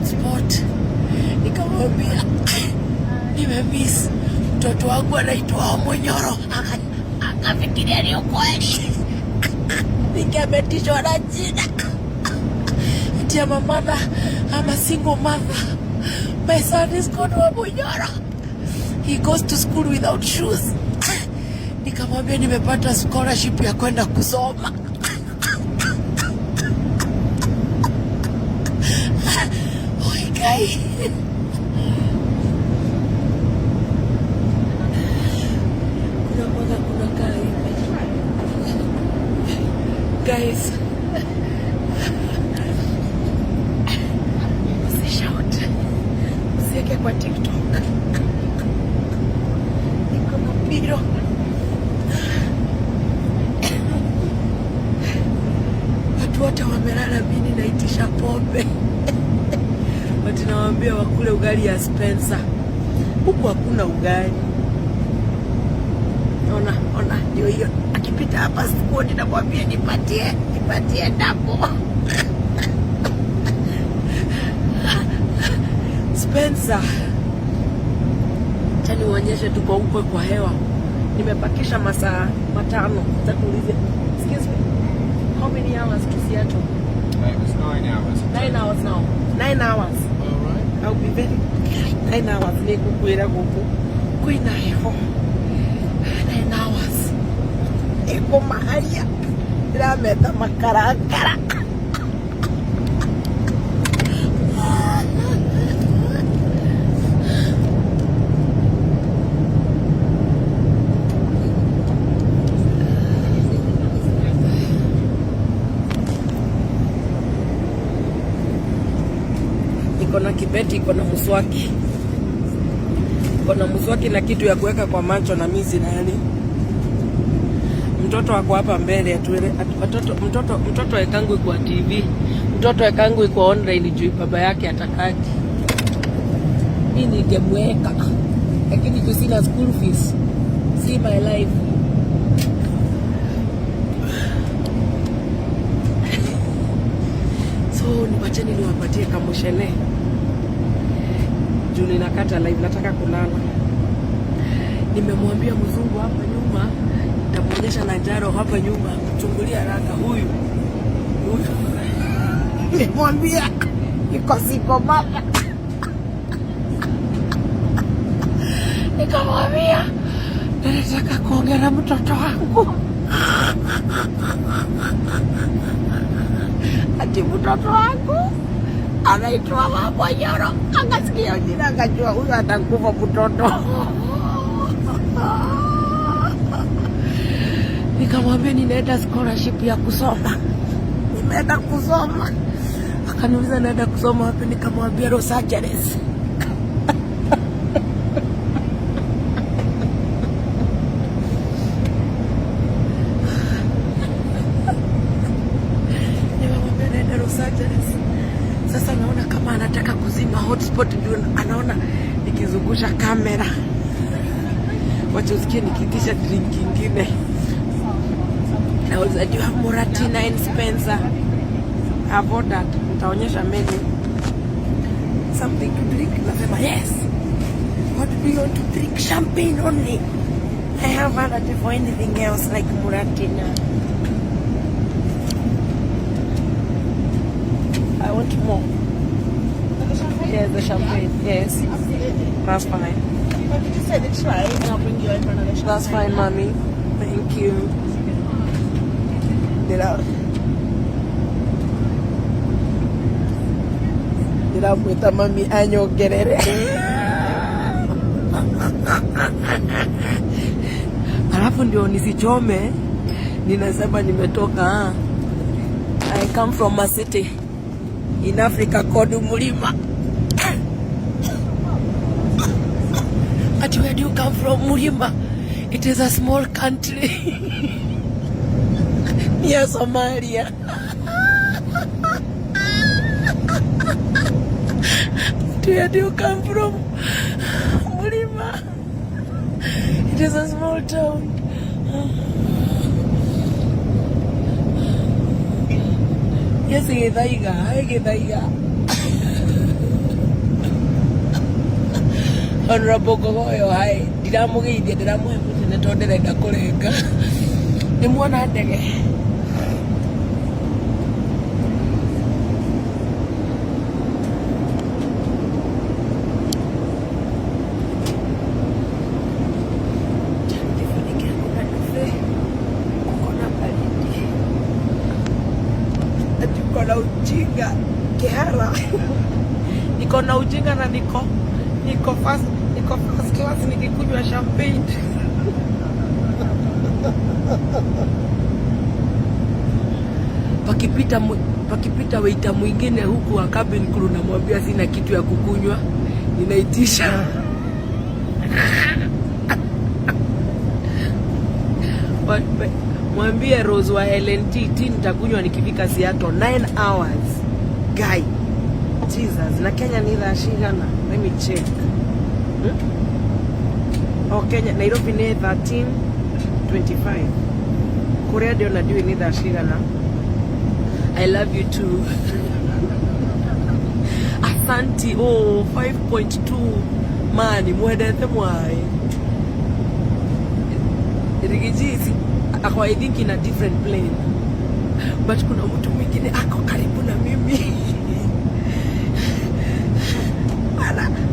hotspot. Nikamwambia nimemiss mtoto wangu anaitwa Munyoro. Akafikiria ni ukweli. Nikametishwa na jina. Ati I'm a mother, I'm a single mother. My son is called Wamunyoro. He goes to school without shoes. Nikamwambia nimepata scholarship ya kwenda kusoma. Oi, guy. Kuna mwaga kuna kaa hivi. Guys, usishout. Usiweke kwa TikTok. Niko na piro. Watu wote wamelala, mimi naitisha pombe. But nawaambia wakule ugali ya Spencer. Huku hakuna ugali. Ona, ona, ndio hiyo. Akipita hapa sikuoni, namwambia nipatie, nipatie double. Spencer. Acha niwaonyeshe tuko huko kwa hewa. Nimepakisha masaa 5. Acha tuulize. Excuse me. How many hours to Seattle? It was 9 hours. 9 hours now. 9 hours. All right. I'll be very 9 hours nĩngũkwĩra gũkũ kwĩna heho 9 hours ĩkũmaharia ndĩrameta makarakara. Iko na kibeti, iko na mswaki, iko na mswaki na kitu ya kuweka kwa macho na mizi nani. Mtoto ako hapa mbele atuele, watoto mtoto ekangu kwa TV, mtoto ekangu kwa online juu baba yake atakaki. Mimi ningemweka, lakini juu sina school fees. See my life. So niwacheni niwapatie kamushene juu ninakata live, nataka kulala. Nimemwambia mzungu hapa nyuma, nitamwonyesha na Jaro hapa nyuma, chungulia haraka huyu huyu. Nimemwambia iko siko mama, nikamwambia nataka kuongea na mtoto wangu, ati mtoto wangu anaitwa Wamwanyoro. Akasikia jina akajua huyu atakufa mtoto. Nikamwambia ninaenda scholarship ya kusoma, nimeenda kusoma. Akaniuliza naenda kusoma wapi? Nikamwambia Los Angeles. Nimemwambia naenda Los Angeles. Sasa naona kama anataka kuzima hotspot juu anaona nikizungusha kamera. Wacha usikie nikiitisha drink ingine. Nauliza, do you have Muratina and Spencer? I've ordered. Nitaonyesha menu. Something to drink? Nasema yes. What do you want to drink? Champagne only. I have allergy for anything else like Muratina. I want more. Yes, the champagne. Yes. That's fine. If I could just take the tray and I'll bring you over another champagne. That's fine, mommy. Thank you. Ndĩramwĩta mami anyongerere. Alafu ndio nisichome, ninasema nimetoka. I come from a city in Africa called Mulima. But where do you come from? Mulima. It is a small country near Somalia. Where do you come from? Mulima. It is a small town. Yes, Githaiga. Hi, Githaiga. Honorable Ngogoyo hai ndiramũgeithia ndĩramũhe mũcene tondũ ndĩrenda kũrenga. Nĩ muona ndege. Jifunike kuna duve, kuko na baridi. Ati uko na ujinga kihara. Niko na ujinga na niko first class nikikunywa champagne. Pakipita waiter mwingine huku wa cabin crew namwambia sina kitu ya kukunywa, ninaitisha. Mwambie Rose wa LNT tea nitakunywa nikifika Seattle 9 hours. Guy. Jesus, na Kenya ni thaa cigana? Let me check. Oh, Kenya Nairobi ni 13:25. Kuria ndĩona ndiũĩ nĩ thaa cigana. I love you too. Asante. Oh, 5.2. Mani mwendete mwai. Rigiji ako I think in a different plane. But kuna mtu mwingine ako karibu na mimi.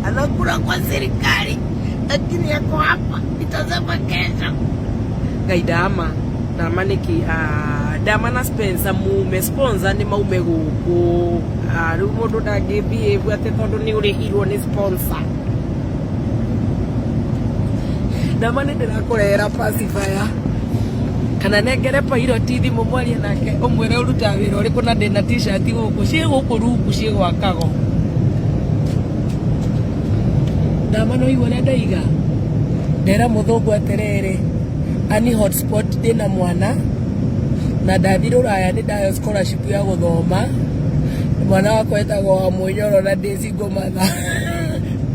Anakula kwa serikali lakini ako hapa, nitasema kesho. Ngai ndama ndama niki ndama na Spencer mume sponsor ni maume guku. Riu mundu ndangĩ behave atĩ tondũ nĩ ũrĩhirwo nĩ sponsor. Ndama nĩ ndĩrakũrehera pacifier kana nengere pilot thimũ mwarie nake ũmwĩre ũrutaga wĩra ũrĩkũ na ndĩna t-shirt gũkũ ciĩ gũkũ rungu ciĩ gwakago. Ndama no igua ũrĩa ndoiga ndera mũthũngũ atĩrĩrĩ ani hotspot ndĩna mwana na ndathi rũraya nĩ ndaheo scholarship ya gũthoma mwana wakwa etagwo wa Mũnyoro na ndĩ single mother.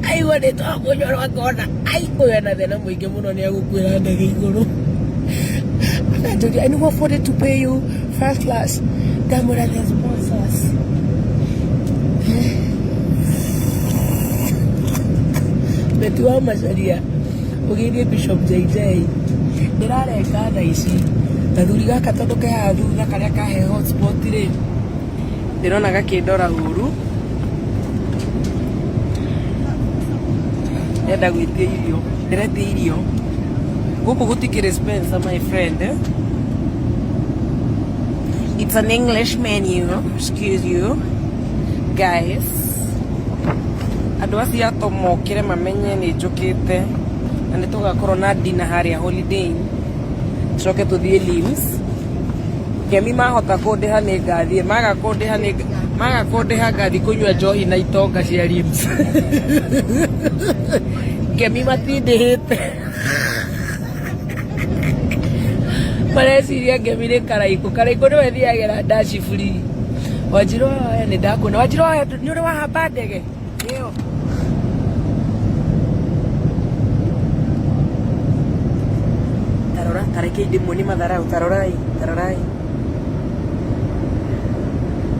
Aigua ndĩtwa wa Mũnyoro akona ai ũyũ ena thĩna mũingĩ mũno nĩ egũkuĩra ndege igũrũ. Akanjũria and who afforded to pay you first class? Ndamwĩra the sponsors. Beti wa Macharia ũgeithie Bishop JJ ndĩrarenga thaa ici gathuri gaka tondũ ke haha thutha karĩa kahe hotspot rĩ ndĩrona gakĩndora ũru ndĩrenda gwĩtia irio ndĩretia irio gũkũ gũtikĩrĩ Spencer my friend. It's an English menu, excuse you guys. Andũ acio ato mokĩre mamenye nĩ njũkĩte na nĩ tũgakorwo na dinner harĩa Holiday Inn tũcoke tũthiĩ Lims. Ngemi mahota kũndĩha nĩ ngathiĩ maga kũndĩha nĩ maga kũndĩha ngathiĩ kũnyua njohi na itonga cia Lims. Ngemi matindĩhĩte mareciria Ngemi nĩ Karaikũ. Karaikũ nĩwe thiagĩra ndaci free. Wanjirũ aya nĩ ndakuona. Wanjirũ aya nĩ ũrĩ wahamba ndege ĩyo? Tarora tareke ndĩmuonie matharau. Tarorai tarorai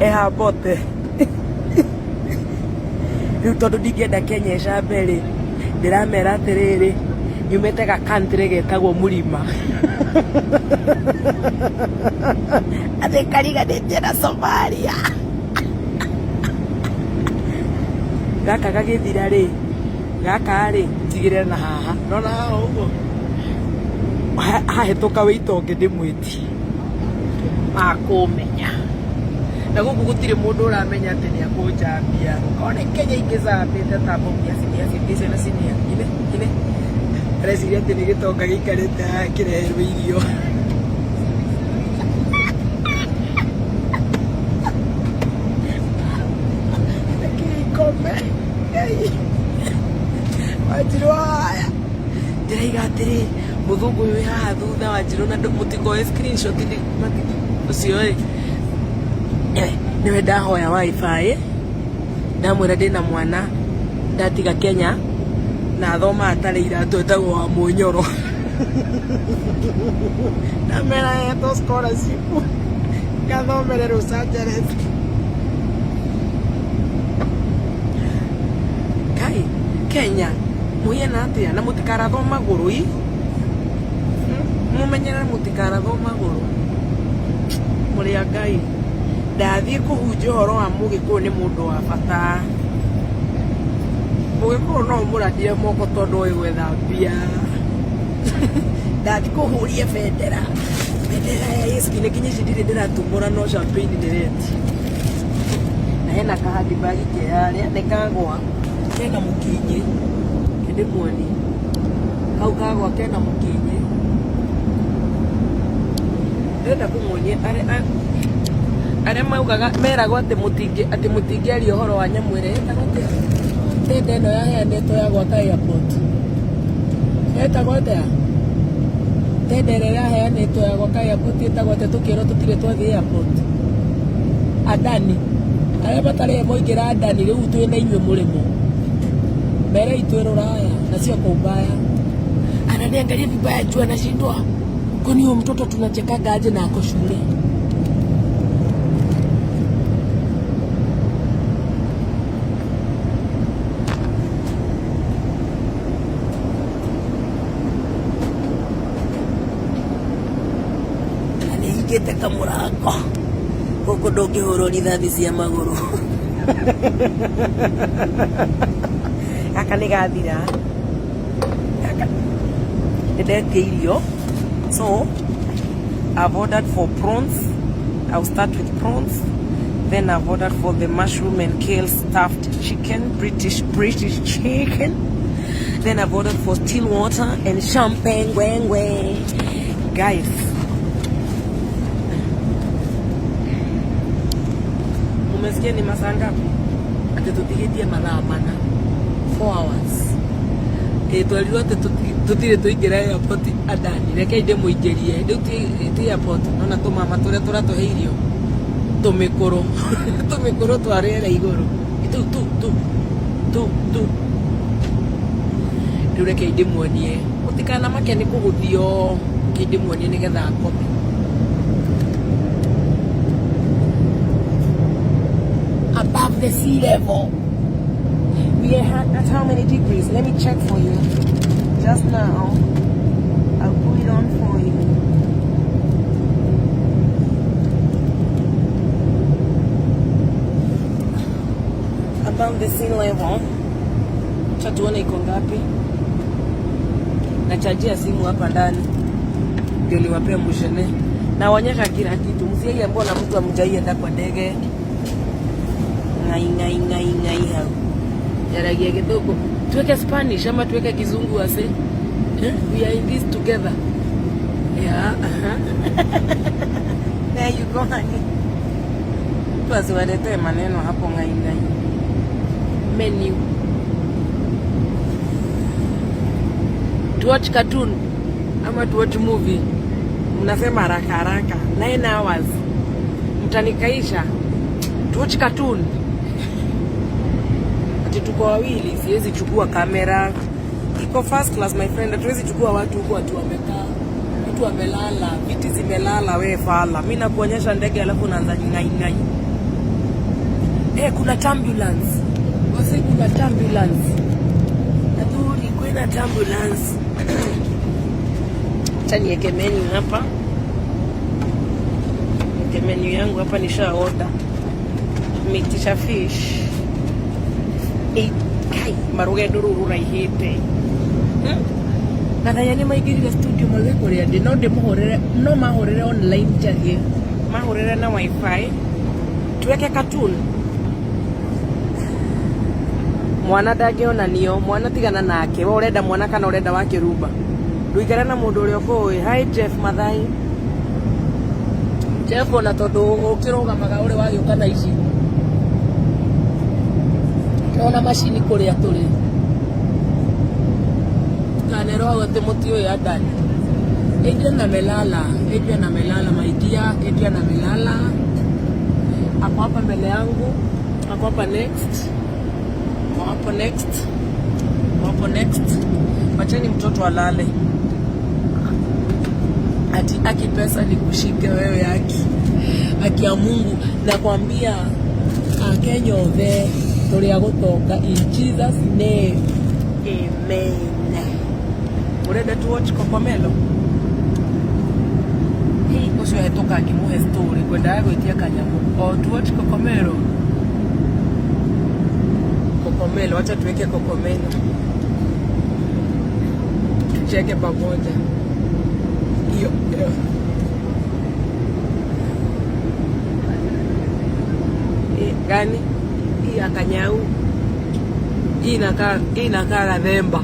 ehambote rĩu tondũ ndingĩenda Kenya ĩcambe rĩ ndĩramera atĩrĩrĩ nyumĩte ga country getagwo Mũrima atĩ kariganĩtie na Somalia. Gaka gagĩthira rĩ gaka rĩ njigĩrĩre na haha nona haha ũguo hahĩtũka wĩito ũngĩ ndĩmwĩtie makũmenya na gũkũ gũtirĩ mũndũ ũramenya atĩ nĩ akũnjambia one Kenya ingĩcambĩte ta bomu ya cinia cinia cinia ine ine areciria atĩ nĩ gĩtonga gĩikarĩte haha kĩreherwo irio. Kĩikome Wanjirũ aya ndĩraiga atĩrĩ mũthũngũ ũyũ wĩ haha thutha Wanjirũ na mũtikoe screenshot ũcio ĩ nĩwe ndahoya wifi ndamwĩra ndĩna mwana ndatiga Kenya na athoma atarĩ iratũ etagwo wa Mũnyoro ndamera hetwo scholarship ngathomere Los Angeles. Kai Kenya Muhiana atia na mutikarathwo maguru i mumenyerere mutikarathwo maguru muri a Ngai. Ndathiĩ kũhunjia ũhoro wa mũgĩkũyũ nĩ mũndũ wa bata. Mũgĩkũyũ no ũmũrathire moko tondũ oĩ gwetha mbia. Ndathi kũhuria bendera, bendera ya Yesu nginya kinya ici ndirĩ ndĩratumũra no champagne ndĩretia. Na hena ka handbag ke harĩa nĩ kagwa kena mũkinyĩ kĩndĩmuonie kau kagwa kena mũkinyĩ. Ndĩrenda kũmuonia arĩa maugaga meragwo atĩ mũtingĩ atĩ mũtingĩaria ũhoro wa nyamũ ĩrĩa ĩtagwo atĩa tenda ĩno yaheanĩtwo ya gwaka airport ĩtagwo atĩa tenda ĩrĩa yaheanĩtwo ya gwaka airport ĩtagwo atĩa tũkĩrwo tũtirĩ twathiĩ airport. Adani arĩa matarĩ moingĩra Adani rĩu twĩ na inyuĩ mũrĩmo mbere itũ rũraya na sio kwa ubaya. Ananiangalia vibaya juu anashindwa, kwani huyo mtoto tunachekaga aje na ako shule? Na nĩhingĩte kamũrango gũkũ ndũngĩhũrwo rithathi cia magũrũ. Gaka nĩ gathira. Gaka nĩndetia irio, so I've ordered for prawns. I'll start with prawns, then I've ordered for the mushroom and kale stuffed chicken, British chicken, then I've ordered for still water and champagne. Ngwengwe, guys, umesikia ni masaa ngapi? Ati tutigitie mathaa mana, 4 hours. Ĩ twerirwo atĩ tũtirĩ tũingĩra airport Adani rekei ndĩmũingĩrie rĩu ti airport nona tũmama tũrĩa tũratũhe irio tũmĩkũrũ tũmĩkũrũ twa rĩera igũrũ tu tu tu tu tu. Rĩu rekei ndĩmuonie mũtikanamake nĩ kũgũthio rekei ndĩmuonie nĩgetha akome. Above the sea level. We are at how many degrees? Let me check for you. Just now. I'll put it on for you. Above the sea level. Acha tuone iko ngapi. Nachajia simu hapa ndani. Ndio niwapee mushene. Naonyesha kila kitu. Msiai mbona mtu amjaienda kwa ndege. Ngai ngai ngai ngai hau. Jaragia kidogo. Tuweke Spanish ama tuweke Kizungu ase. Eh? We are in this together. Yeah. There you go, honey. Mtu asiwaletee maneno hapo ngai ngai. Menu. To watch cartoon ama to watch movie. Mnasema haraka haraka. 9 hours. Mtanikaisha. To watch cartoon. Ati tuko wawili, siwezi chukua kamera. Iko first class, my friend, hatuwezi chukua watu huko watu wamekaa. Watu wamelala, viti zimelala, we fala. Mimi nakuonyesha ndege alafu unaanza ngai ngai. Eh, kuna turbulence. Wasi kuna turbulence. Adhuri kuna turbulence. Acha niweke menu hapa. Niweke menu yangu hapa, nisha order. Nimeitisha fish. Ei, kai, marugendo rũrũ rũraihĩte. Gathaya nĩ maingĩrire studio mauge kũrĩa ndĩ no ndĩmũhũrĩre no mahũrĩre online njarie mahũrĩre na wifi tuweke cartoon. Mwana ndangĩonanio, mwana tigana nake. We ũrenda mwana kana ũrenda wa kĩrumba? Ndũikare na mũndũ ũrĩa ũkũĩ. Hi Jeff Mathai. Jeff ona tondũ ũkĩrũgamaga ũrĩ wagĩũka na ici ona macini kũrĩa tũrĩ kanerwo hau atĩ mũtiũĩ Adani. Adrian amelala, Adrian amelala, my dear, Adrian amelala. Ako hapa mbele yangu, ako hapa next, ako hapo next, ako hapo next. Wacheni mtoto alale. Ati aki pesa ni kushike wewe aki. Aki ya Mungu nakwambia Akenya othe tũrĩ a gũtonga in Jesus name. Amen. Urenda to watch Kokomelo? Hii ucio hetũka ngĩmũhe story ngwendaga gwĩtia kanyamũ o to watch Kokomelo. Kokomelo, acha tuweke Kokomelo tucheke pamoja. Hiyo hiyo. Gani hii ya Kanyau? Hii inakaa Gathemba.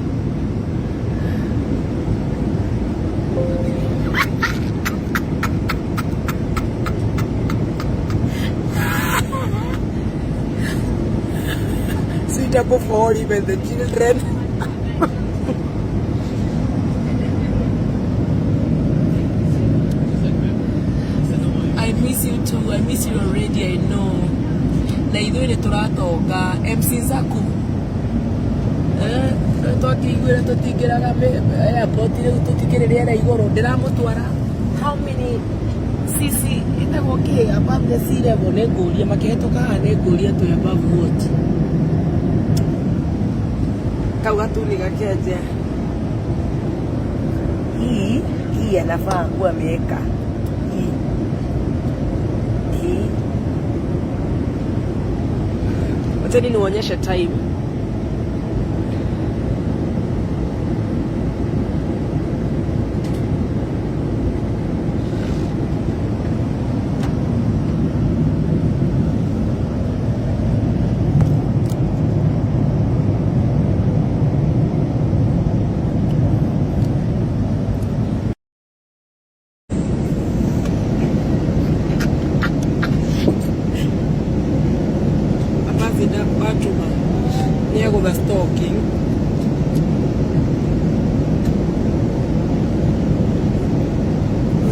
Suitable for all, even the children. I miss you too. I miss you already, I know. Na ithuĩ nĩ tũratonga MC Zaku. Eh, twakĩiguĩra tũtingĩraga airport rĩu, tũtikĩrĩ rĩera igũrũ ndĩramũtwara. How many cc ĩtagwo kĩ above the sea level? Nĩ ngũria makĩhetũka haha, nĩ ngũria twĩ above what? Kau gatuni gakĩanjia hii hii anafaa kuwa ameweka hii hii. Wacheni niwaonyeshe time. Ambassador Batuma nĩegũtha stocking.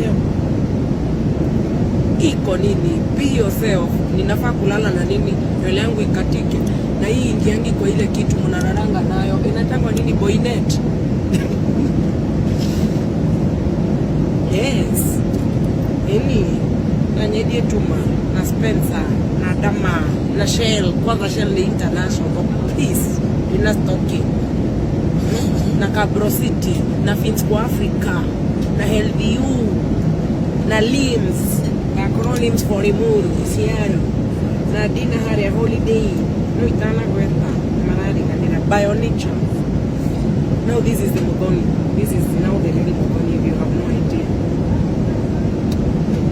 Yeah. Iko nini? Be yourself. Ninafaa kulala na nini? Nywele yangu ikatike na hii ingiangi kwa ile kitu mnalalanga nayo inatangwa nini? Boynet. Yes, ini nanyedie Tuma na Spencer na Dama na Shell. Kwanza Shell ni international. Please, ina stocking na Cabro City na Fins kwa Africa na LVU na Lims na Kono Lims for Limuru Isiaro na Dina Haria Holiday no itana gweta marariganira Bionature. Now this is the Muthoni. This is now the real Muthoni, if you have no idea.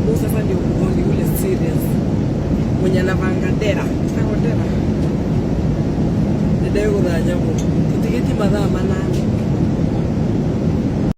Huu sasa ndio Muthoni ule serious mwenye anavanga dera. Tagwo dera. Ndĩgũtha nyamũ tũtigĩtie mathaa 8.